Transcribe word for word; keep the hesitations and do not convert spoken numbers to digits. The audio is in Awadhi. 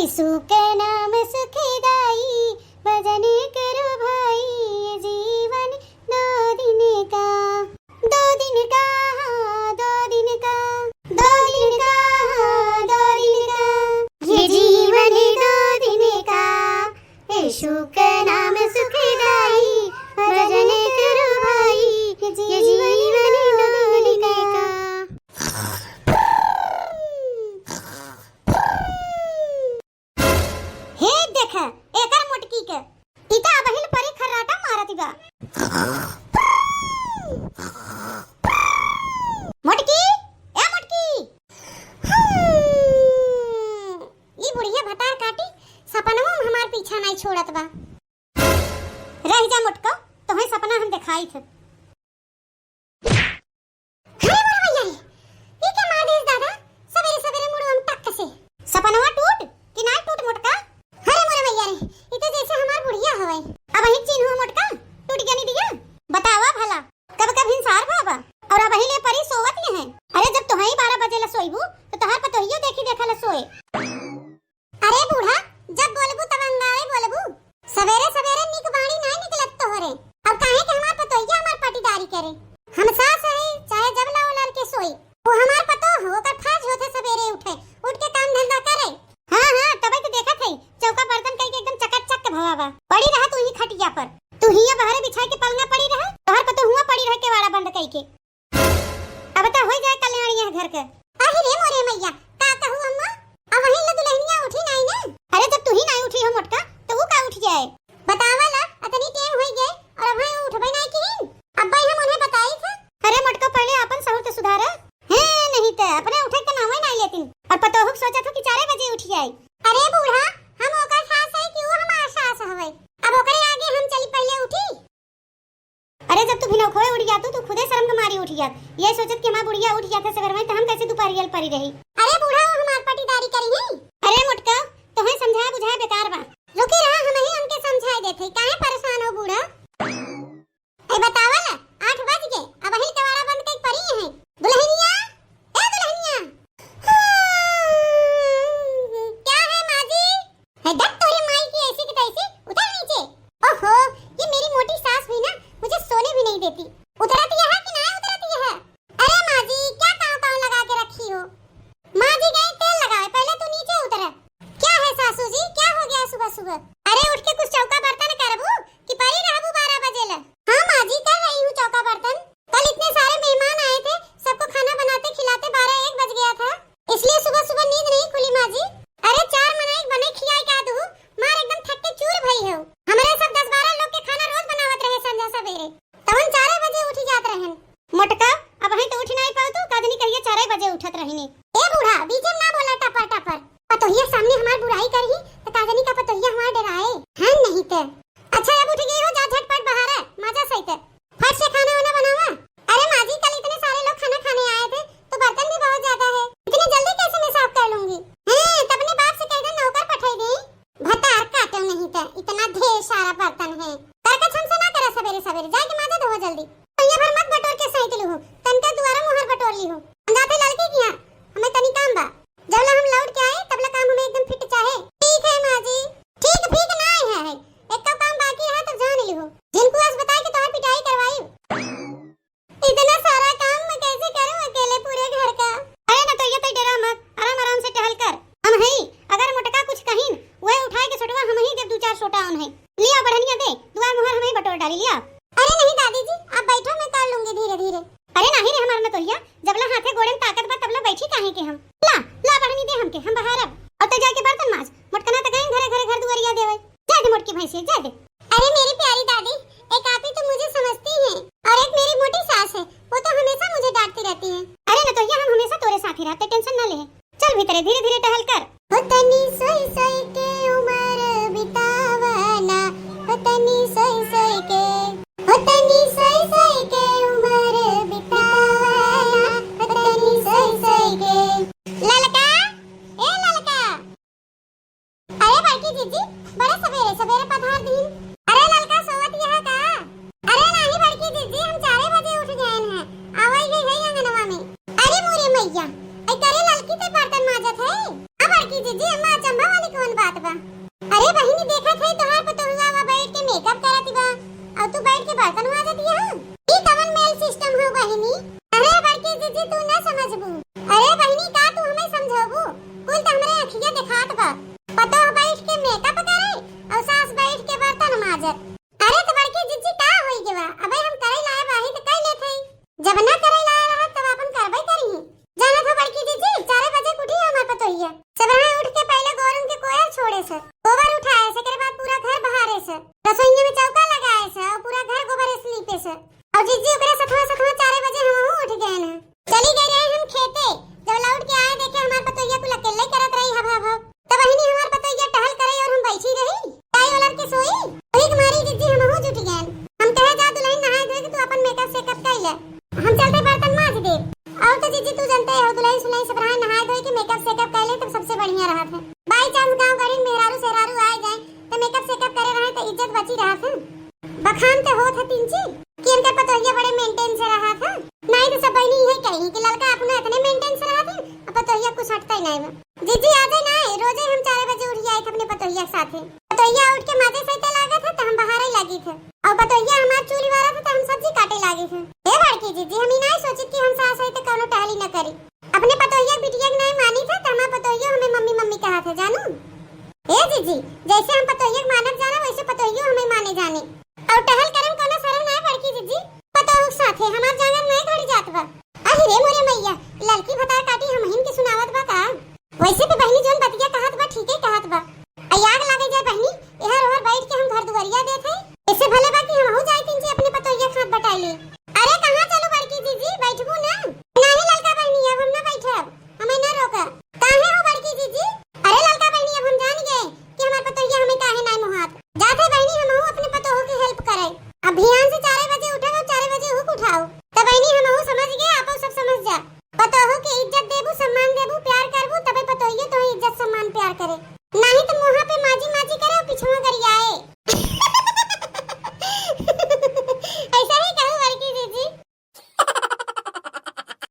यीशु के नाम सुखदाई, भजन करो भाई, ये जीवन दो दिन का, दो दिन का, हाँ, दो दिन का, दो दिन का, हाँ, दो दिन का। ये जीवन दो दिन का, यीशु के नाम सुखदाई, भजन करो भाई, ये जीवन दो दिन का। हे देख, एकर मोटकी के, ई त अबहिन परी खर्राटा मारत बा। मोटकी, ए मोटकी। हम्म, ई बुढ़िया भतार काटी, सपनवा में हमार पीछा नाई छोड़त बा। रह जा मोटको, तोहे सपना हम देखाई थे। अरे मोरे मैया रे, ई के मार देस दादा, सबेरे सबेरे मुड़वा में टक से। सपनवा टूट कि नाई टूट मोटका? अरे मोरे मैया रे, ई तो जैसे हमार बुढ़िया हवे। अबहिन चिन्हो मोटका, टूट गनी दिया। बतावा भला, कब कब हिंसार बाबा, और अबहिन ले परी सोवत ही हैं। अरे जब तोहई बारह बजे ला सोईबू, तो तोहार पतोहियो देखी देखा ला सोए। अरे बूढ़ा, जब बोलबू तब अंगारे बोलबू। सबेरे सबेरे निक बाणी नाई निकलत तोहरे। अब काहे के हमार पतोहिया हमार पाटीदारी करे? हम सास हई, चाहे जब लाओ लाल के सोई। वो हमार पतोह हो, ओकर फर्ज होथे सबेरे उठे, उठ के काम धंधा करे। हाँ, हाँ, तबे तो देखत हई, चौका बर्तन कई के एकदम चकाचक भवा बा। पड़ी रहा तू ही खटिया पर, तू हिया बहरे बिछाई के पलंगा पड़ी रहा, तोहर पतोहुआ पड़ी रहे केवाड़ा बंद कई के। अब त होई जाए कल्याण यह घर के। अहि रे मोरे मैया, का कहू अम्मा? अब वहीं ले दुल्हनिया उठी नाई ना। अरे जब तू ही नाई उठी हो मोटका, तो वो का उठ जाए? बतावा ला, अतनी टेम होई गए और अब वहीं उठबे नाई किहिन। अब भाई हम उन्हें बताई थे। अरे मोटका पहले आपन सहूर तो सुधार। हैं, नहीं ते अपने उठे के नामे नाई लेतिन। और पतोहू के सोचत हो कि चारे बजे उठ जाए। अरे बूढ़ा, हम ओकर सास है कि वो हमार सास हवे? अब ओकरे आगे हम चली पहले उठी। अरे जब तू भिनौखवे उठ जातू, तू खुदे शर्म के मारी उठ जात। ये सोचत कि हमार बुढ़िया उठ जात है सवेर में, तो हम कैसे दुपहरियल परी रही? अरे बूढ़ा, वो हमार पटीदारी करी है। अरे मोटका, तोहे समझाए बुझाए बेकार बा। रुकी रहा, हम ही उनके समझाए देत है, काहे परेशान हो बूढ़ा? ए बतावा ना, आठ बज गए, अब वही केवाड़ा बंद कई परी है। दुल्हनिया, ए दुल्हनिया। क्या है माँ जी? है, धत तोरे माई की ऐसी की तैसी, उतर नीचे। ओहो, ये मेरी मोटी सास हुई ना, मुझे सोने भी नहीं देती। उतरत यह कि ना उतरत यह? अरे माँ जी, क्या काव काव लगा के रखी हो? माँ जी गई तेल लगावे, पहले तू नीचे उतर। क्या है सासू जी, क्या हो गया सुबह सुबह? अरे उठ के कुछ चौका बर्तन करबू कि परी रहबू बारह बजे ले? हाँ माँ जी, कर रही हूँ चौका बर्तन। कल इतने सारे मेहमान आए थे, सबको खाना बनाते खिलाते बारह एक बज गया था, इसलिए सुबह सुबह नींद नहीं खुली माँ जी। अरे चार मनई बने खियाई का दू, मार एकदम थक के चूर भई हो। हमरे सब दस बारह लोग के खाना रोज बनावत रहे संझा सबेरे, तवन चारे बजे उठी जात रहन। मोटका, अब ही तो उठी नहीं पाओ तू, काजनी कहिए चारे बजे उठत रहिनी। ए बूढ़ा, बीचे में ना बोला टपर टपर। पतोहिया सामने हमार बुराई करही, तो काजनी का पतोहिया हमार डराए। हाँ नहीं ते। अच्छा, अब उठ गई हो, जा झटपट बाहर है, माजा सहित। फट से खाना वाना बनावा। अरे माँ जी, कल इतने सारे लोग खाना खाने आए थे, तो बर्तन भी बहुत ज्यादा है, इतनी जल्दी कैसे मैं साफ कर लूंगी? हैं, तब अपने बाप से कह दे, नौकर पठाई दे। भतार काटो नहीं तो, इतना ढेर सारा बर्तन है। करकच हमसे ना करा सबेरे सबेरे, जाए के माजा धोवा जल्दी। तो ये भर मत बटोर के सहित लिहो, तनका दुआरा मुहर बटोर लिहो। हम जाते लड़के किया, हमें तनी काम बा। जबला हम लौट के आए, तबला काम हमें एकदम फिट चाहे। ठीक है माँ जी। ठीक फिट ना है, है। एक तो काम बाकी रहा तो जान लिहो। जिनको आज बताए कि तोहर पिटाई करवाई। इतना सारा काम मैं कैसे करूं अकेले पूरे घर का? अरे ना तो ये तो डरा मत, आराम आराम से टहल कर। हम हई, अगर मोटका कुछ कहिन, वह उठाए के छोटवा हम ही देव दू चार सोटा उन्हें। लिया बढ़निया दे, दुआर मुहर हम ही बटोर डाली, लिया। अरे नहीं दादी जी, आप बैठो, मैं कर लूंगी धीरे धीरे। अरे नाही रे हमार नतोहिया, जबला हाथे गोड़े में ताकत बा तबला बैठी काहे के हम? ला, ला बढ़नी दे हमके, हम बहारब। और ते जाके बर्तन माज, मोटकना त गए घरे घरे घर दुआरिया देवे। जा दे मोटकी भैंसिया, जा दे। अरे मेरी प्यारी दादी, एक आप ही तो मुझे समझती हैं और एक मेरी मोटी सास है, वो तो हमेशा मुझे डांटती रहती हैं। अरे नतोहिया, हम हमेशा तोरे साथ ही रहते, tension ना ले। चल भीतरे, धीरे धीरे टहल कर। हो तनी सोई सोई के उमर बितावना, हो तनी सोई सोई के, हो तनी सोई सोई के उमर बितावना, हो तनी सोई सोई के। ललका, ए ललका। अरे बड़की जीजी, बड़े सबेरे सबेरे पधार दीन। अरे ललका सोवत यह का? अरे नाही बड़की जीजी, हम चारे बजे उठ गए हैं। आवई गई है अंगनवा में। अरे मोरे मैया, ऐ करे ललकी ते बर्तन माजत है। आ बड़की जीजी, अम्मा अचंभा वाली कौन अरे बहिनी, देखत है तोहार पतोहुआ बा बैठ के मेकअप करत बा, और तू बैठ के बर्तन माजत हिया। ई कवन मेल सिस्टम हो बहिनी? अरे बड़की जीजी, तू ना समझबू। अरे बहिनी, का तू हमें समझाबू? कुल तो हमरे अखिया देखात बा। पतोह बैठ के मेकअप करे और सास बैठ के बर्तन माजत। अरे तो बड़की जीजी, का होई गवा? अबे हम करे लाए बाही तो कर लेत हई। जब ना करे लाए रहत तब अपन करबे करी। जानत हो बड़की जीजी, चारे बजे उठी हमार पतोहिया। सबेरे उठ के पहले गोरन के कोयर छोड़े से, गोबर उठाए से, एकरे बाद पूरा घर बहारे से, रसोइया में चौका लगाए से और पूरा घर गोबर से लीपे से। और जीजी ओकरे सथवा सथवा चारे बजे हमहू उठ गए न। चली गई रहे हम खेते, जब लौट के आए देखे हमार पतोहिया कुल अकेले करत रही हब हब हब। तब बहिनी हमार पतोहिया टहल करे और हम बैठी रही। चाय वाला के सोई, वही के मारी जीजी हमहू जुट गए। हम कहे जा दुल्हन नहाए धोए के तू अपन मेकअप सेकअप कर ले। हम चलते बर्तन माज दे। और तो जीजी तू जानते हो दुल्हन सुल्हन सब रहा नहाए धोए के मेकअप सेकअप कर ले तब सबसे बढ़िया रहत है। बाई चांस गाँव गरीब मेहरारू सेहरारू आए जाए तो मेकअप सेकअप करे रहे तो इज्जत बची रहत है। बखान तो होत है तिनची कि इनकर पतोहिया बड़े मेंटेन से रहत है। नहीं तो सब बहिनी यही कही कि लड़का अपना इतने मेंटेन से रहत है, अब पतोहिया कुछ हटता ही नहीं बा। जीजी, आजे ना है, रोजे हम चार बजे उठ जाए थे अपने पतोहिया के साथे। पतोहिया उठ के माजे सहिते लागत है तो हम बाहर ही लागी थे। और पतोहिया हमार चूल्ही वाला था तो हम सब्जी काटे लागी थे। ए बड़की जीजी, हम ही नहीं सोचित कि हम सास है तो कौनो टहली न करी। अपने पतोहिया बिटिया के नहीं मानी थे तो हमार पतोहिया हमें मम्मी मम्मी कहा थे, जानू। ए जीजी, जैसे हम पतोहिया के मानब जाना वैसे पतोहियो हमें माने जाने। और टहल करे में कौनो शर्म ना है बड़की जीजी, पतोह के साथे हमार